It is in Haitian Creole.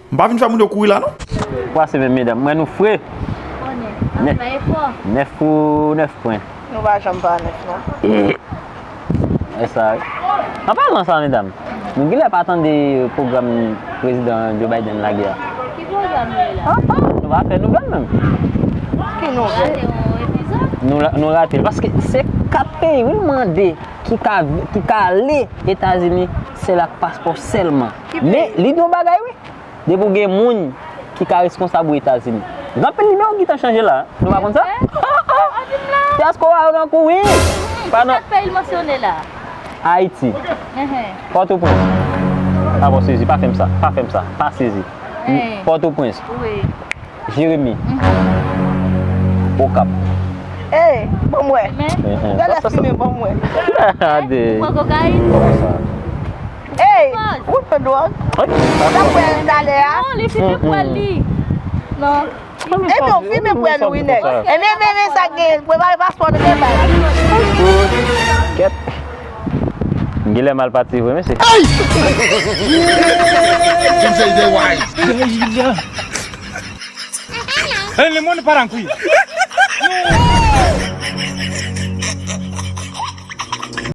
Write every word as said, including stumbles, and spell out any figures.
M pa vin fè moun yo kouri la non. Pase men medam, mwen nou fre. Nèf pou nèf pwen. Nou pa janm pa nèf non. E sa wi. An palan sa medam, nou genlè pa tande pwogram prezidan Joe Biden lage a. Ki pwogram yo la? Nou pa fè nouvèl menm. Ki nouvèl? Gade yon epizòd. Nou, nou rate l paske se kat peyi wi l mande ki ka, ki ka ale Etazini sèl ak paspò sèlman. Men li di yon bagay wi. Depi w gen moun ki ka responsab ou Etazini. Gen anpil nimewo ki gentan chanje la. Nou pa konn sa? Diaspora yo nan kouri. Pa nan. Kat peyi l mansyone la? Ayiti. Pòtoprens. Pa bon sezi, pa fè m sa, pa fè m sa, pa sezi. Pòtoprens. Jeremi. Okap. Ey, ban m wè. Gade fimen ban m wè. Gade. Pran kokayin? Ey, ou pran dwòg? Sa m wè talè a? Non, li fimen pwèl li. Non. Epi w fimen pwèl ou wi nèg. Ebyen men men sa k genyen, prepare paspò nou gen bay. Kèt. M genlè mal pati vre mesye. Hey, le monde part en couille.